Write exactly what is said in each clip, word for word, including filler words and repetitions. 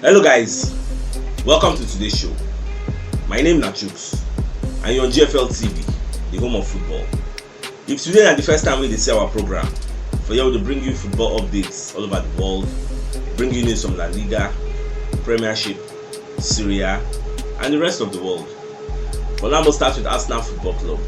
Hello guys, welcome to today's show. My name na Chuks and you're on G F L T V, the home of football. If today na the first time wey you dey see our program, for here we dey bring you football updates all over the world, bring you news from La Liga, Premiership, Serie A and the rest of the world. But now we start with Arsenal Football Club.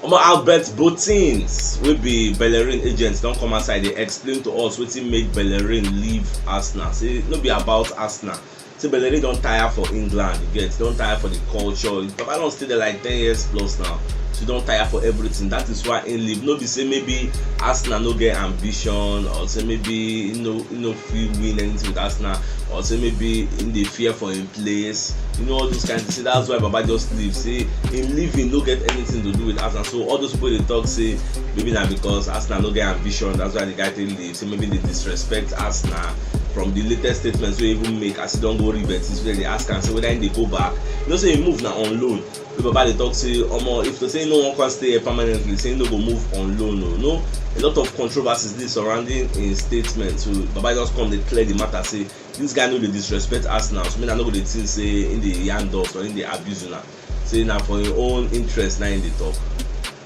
Omo, Albert Boateng, wey be Bellerin agent, don come outside dey explain to us wetin make Bellerin leave Arsenal. Say no be about Arsenal. Say Bellerin don tire for England, you get, don tire for the culture. Baba don stay there like ten years plus now. So he don tire for everything. That is why he leave. No be say maybe Arsenal no get ambition, or say maybe he no, he no fit win anything with Arsenal, or say maybe he dey fear for him place. You know, all those kind of things. Say that's why Baba just leave. Say him leaving no get anything to do with Arsenal. So all those people dey talk say maybe na because Arsenal no get ambition, that's why the guy take leave. Say maybe they disrespect Arsenal. From the latest statements wey even make, as he don go River, wey dey ask am say whether he dey go back. You know say he move na on loan. Wey Baba dey talk say, omo, if to say he no wan come stay here permanently, say he no go move on loan o. No, a lot of controversies dey surrounding him statement. So Baba just come dey clear the matter, say this guy no dey disrespect Arsenal. So me, I no go dey think say he dey yarn dust or he dey abuse una. Say na for him own interest na him dey talk.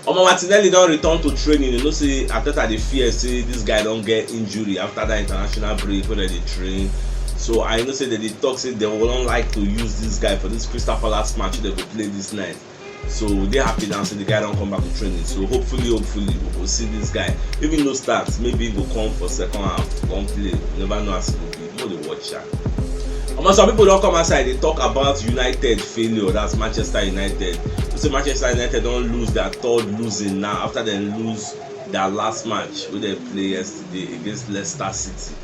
Omo, Martinelli don return to training. You know say Arteta dey fear say this guy don get injury after that international break wey dem dey train. So I know say dem dey talk say dem wan like to use this guy for this Crystal Palace match wey dem go play this night. So we dey happy now say the guy don come back to training. So hopefully, hopefully we go see this guy. If he no start, maybe he go come for second half, come play. You never know as e go be. Make we dey watch am. Omo, some people don come outside dey talk about United failure, that's Manchester United. You say Manchester United don lose their third losing now after dem lose their last match wey dem play yesterday against Leicester City.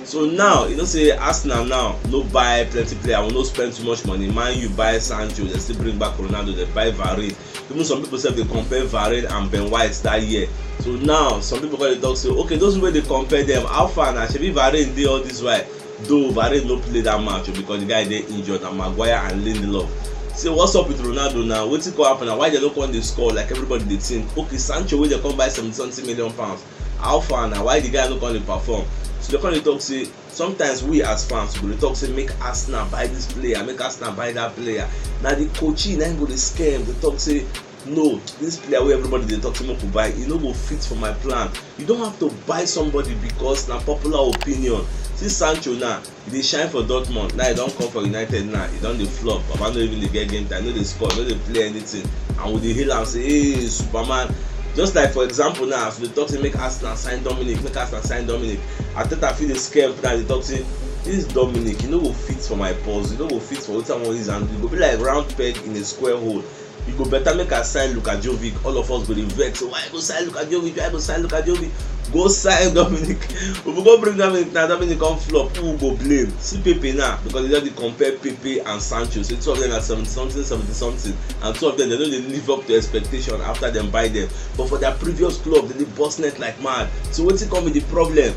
So now, you know say Arsenal now no buy plenty player, we no spend too much money. Man U buy Sancho, dem still bring back Ronaldo, dem buy Varane. Even some people sef dey compare Varane and Ben White that year. So now some people come dey talk say, okay, those wey dey compare dem, how far na? Shebi Varane dey all this while? Though Varane no play that match o, because the guy dey injured, na Maguire and Lindelof. Say what's up with Ronaldo now? Wetin come happen na? Why dem no come dey score like everybody dey think? Okay, Sancho wey dem come buy seventy something million pounds, how far na? Why the guy no come dey perform? So dem come dey talk say sometimes we as fans, we go dey talk say make Arsenal buy this player, make Arsenal buy that player. Na the coaching na him go dey scare dem, dey talk say no, this player wey everybody dey talk say make we buy, e no go fit for my plan. You don't have to buy somebody because na popular opinion. See Sancho now, e dey shine for Dortmund, now e don come for United, now e don dey flop. Baba no even dey get game time, no dey score, no dey play anything, and we dey hail am say, hey, Superman. Just like, for example, now as we dey talk say make Arsenal sign Dominic, make Arsenal sign Dominic, Arteta fit dey scare people now, dey talk say this Dominic, e no go fit for my purse, e no go fit for wetin I wan use am do. E go be like round peg in a square hole. E go better make I sign Luka Jovic. All of us go dey vex. Why I go sign Luka Jovic? Why I go sign Luka Jovic? Go sign Dominic. If we go bring Dominic now, Dominic come flop, who go blame? See Pepe now, because they just dey compare Pepe and Sancho. Say two of them are seventy something, seventy something, and two of them, they no dey live up to expectation after dem buy them. But for their previous club, they dey burst net like mad. So wetin come be the problem?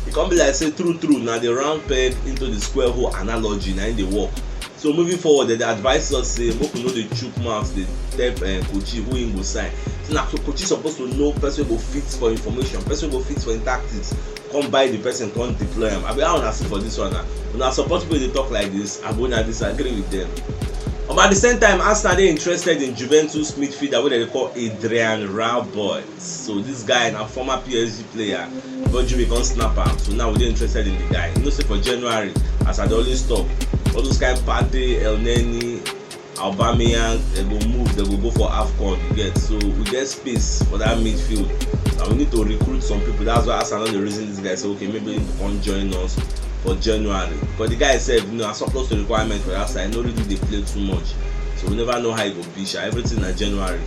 E come be like say true true na the round peg into the square hole analogy na im dey work. So moving forward, dem dey advise us say make we no dey chook mouth dey tell, eh, coaching who him go sign. So na so coaching suppose to know person wey go fit for information, person wey go fit for him tactics. Come buy the person, come deploy am. Abi how una see for this one na? Una support people dey talk like this, abi una disagree with them? But at the same time, Arsenal dey interested in Juventus midfielder wey dem dey call Adrien Rabiot. So this guy na former P S G player, but Jimmy come snap am. So now we dey interested in the guy. You know say for January, as I dey always talk, all those kind Partey, Elneny, Aubameyang, dem go move, dem go go for AFCON, you get. So we get space for that midfield, and we need to recruit some people. That's why Arsenal don dey reason this guy, say okay, maybe he come join us for January, because the guy sef, you know, na surplus to requirement for that side, no really dey play too much. So we never know how e go be sha. Everything na January.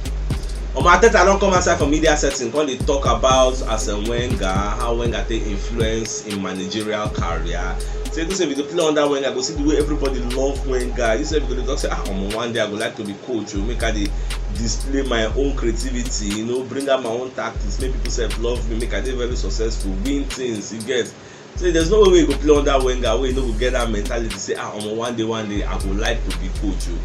Omo, Arteta don come outside for media setting, come dey talk about Arsene Wenger, how Wenger take influence im managerial career. Say this, if you dey play under Wenger, go see the way everybody love Wenger. You sef go dey talk say, ah, omo, one day I go like to be coach o, make I dey display my own creativity, you know, bring out my own tactics, make people sef love me, make I dey very successful, win things, you get. Say there's no way wey you go play under Wenger wey you no go get that mentality say, ah, omo, one day, one day I go like to be coach o.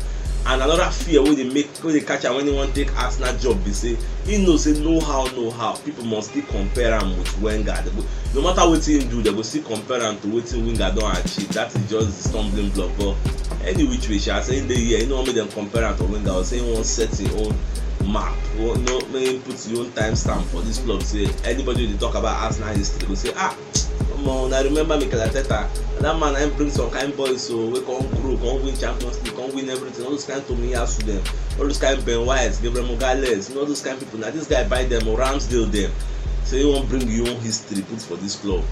And another fear wey dey make, wey dey catch am when he wan take Arsenal job be say he know say no how, no how, people must still compare am with Wenger. They go, no matter wetin he do, they go still compare am to wetin Wenger don achieve. That is just the stumbling block. But any which way, sha, say he dey here, he no wan make dem compare am to Wenger, or say he wan set him own map, or no, make him put him own time stamp for this club. Say anybody wey dey talk about Arsenal history go say, ah, omo, una remember Mikel Arteta? That man na him bring some kind boys so wey come grow, come win Champions League, come win everything. All those kind Tomiyasu dem, all those kind Ben White, Gabriel Magalhaes, you know, all those kind people. Na this guy buy them, or Ramsdale dem. So he wan bring him own history put for this club.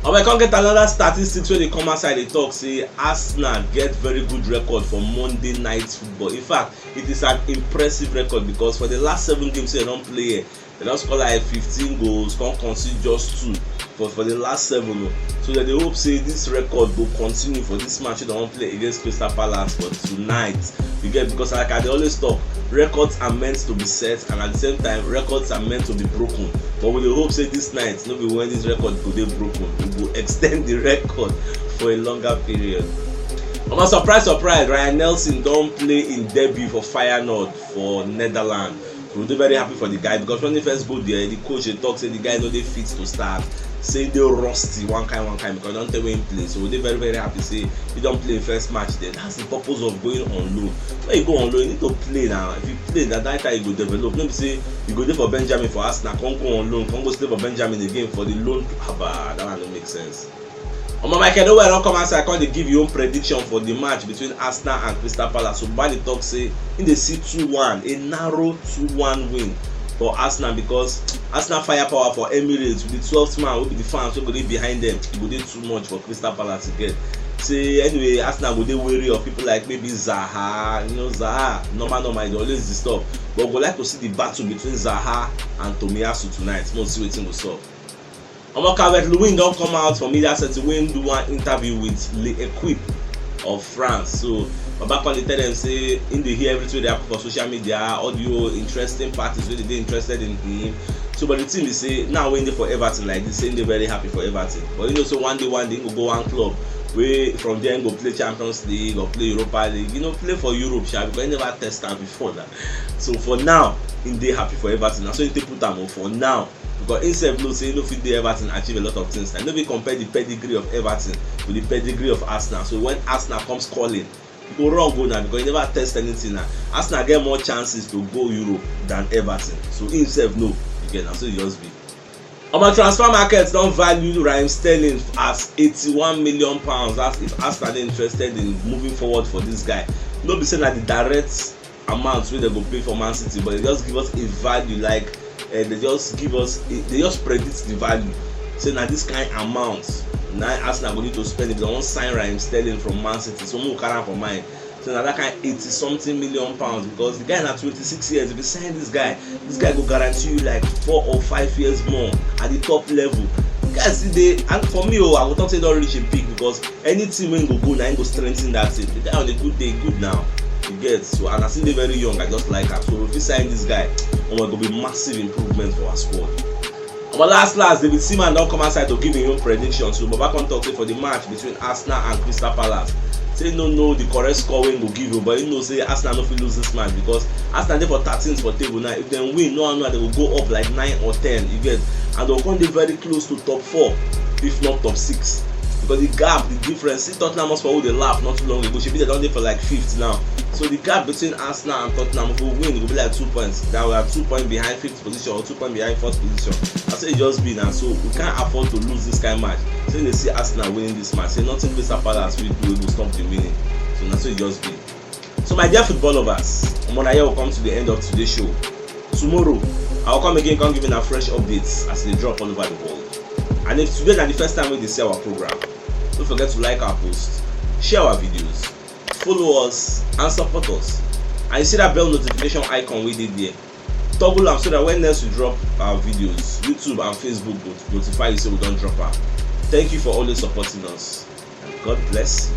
And we come get another statistics wey dey come outside dey talk say Arsenal get very good record for Monday night football. In fact, it is an impressive record because for the last seven games wey dem don play here, dem don score like fifteen goals, come concede just two for, for the last seven o. So dem dey hope say this record go continue for this match wey dem wan play against Crystal Palace for tonight. You get, because like I dey always talk, records are meant to be set, and at the same time, records are meant to be broken. But we dey hope say this night no be when this record go dey broken. We go extend the record for a longer period. Omo, surprise, surprise, Reimer Nelson don play him debut for Feyenoord for Netherlands. So we dey very happy for the guy because when he first go there, the coach dey talk say the guy no dey fit to start, say he dey rusty one kind, one kind, because he don tey wey he play. So we dey very, very happy say he don play him first match there. That's the purpose of going on loan. When you go on loan, you need to play now. If you play, na that time you go develop. No be say you go dey for Benjamin for Arsenal, come go on loan, come go stay for Benjamin again for the loan. Haba, that one no make sense. Omo, Michael Owen don come outside, come dey give him own prediction for the match between Arsenal and Crystal Palace. So Bali talk say he dey see two one, a narrow two one win for Arsenal, because Arsenal firepower for Emirates with the twelfth man wey be the fans wey go dey behind them, e go dey too much for Crystal Palace again. Say anyway, Arsenal go dey wary of people like maybe Zaha. You know, Zaha, normal, normal, e dey always disturb. But we go like to see the battle between Zaha and Tomiyasu tonight. Make we see wetin go sup. Omo, Calvert Lewin don come out for media setting wey do one interview with L'Equipe of France. So Baba come dey tell them say him dey hear everything wey dey happen for social media, all the whole interesting parties wey dey dey interested in him. So, but the thing be say now wey he dey for Everton like this, say he dey very happy for Everton. But you know, so one day, one day, he go go one club wey from there he go play Champions League or play Europa League. You know, play for Europe, sha, because he never test am before that. So for now, he dey happy for Everton. Na so he take put am o, for now. Because himself know say he no fit dey Everton achieve a lot of things. I no fit compare the pedigree of Everton with the pedigree of Arsenal. So when Arsenal comes calling, he go run go now because he never test anything now. Arsenal get more chances to go Europe than Everton. So himself know, you get, na so e just be. Omo, transfer market don value Raheem Sterling as eighty-one million pounds. That's if Arsenal dey interested in moving forward for this guy. No be say na the direct amount wey dem go pay for Man City, but they just give us a value, like, eh, they just give us, they just predict the value. Say na this kind amount na Arsenal go need to spend if they wan sign Raheem Sterling from Man City. So make we carry am for mind. So na that kind eighty something million pounds, because the guy na twenty-six years. If you sign this guy, this guy go guarantee you like four or five years more at the top level. Guys, e dey, and for me, oh, I go talk say e don reach a peak, because any team wey go go, na him go strengthen that team. The guy on a good day, good now. You get, so, and as he dey very young, I just like am. So if we sign this guy, omo, e go be massive improvement for our squad. Omo, last last, David Seaman don come outside to give him own prediction. So Baba come talk say for the match between Arsenal and Crystal Palace, say no know the correct score wey he go give you, but he know say Arsenal no fit lose this match because Arsenal dey for thirteenth for table now. If dem win, no, no, they go go up like nine or ten, you get, and they go come dey very close to top four, if not top six, because the gap, the difference. See Tottenham Hotspur, who dey laugh not too long ago, shebi they don dey for like fifth now. So the gap between Arsenal and Tottenam, if we win, e go be like two points. That we are two points behind fifth position or two points behind fourth position. Na so e just be now. So we can't afford to lose this kind match. So they see Arsenal winning this match, say nothing Crystal Palace will do, we go stop the winning. So na so e just be. So my dear football lovers, omo, na here we come to the end of today's show. Tomorrow, I'll come again, come give you a fresh updates as they drop all over the world. And if today na the first time wey you dey see our program, don't forget to like our post, share our videos, follow us, and support us. And you see that bell notification icon wey dey there? Toggle am so that when next we drop our videos, YouTube and Facebook go notify you say we don drop am. Thank you for always supporting us, and God bless you.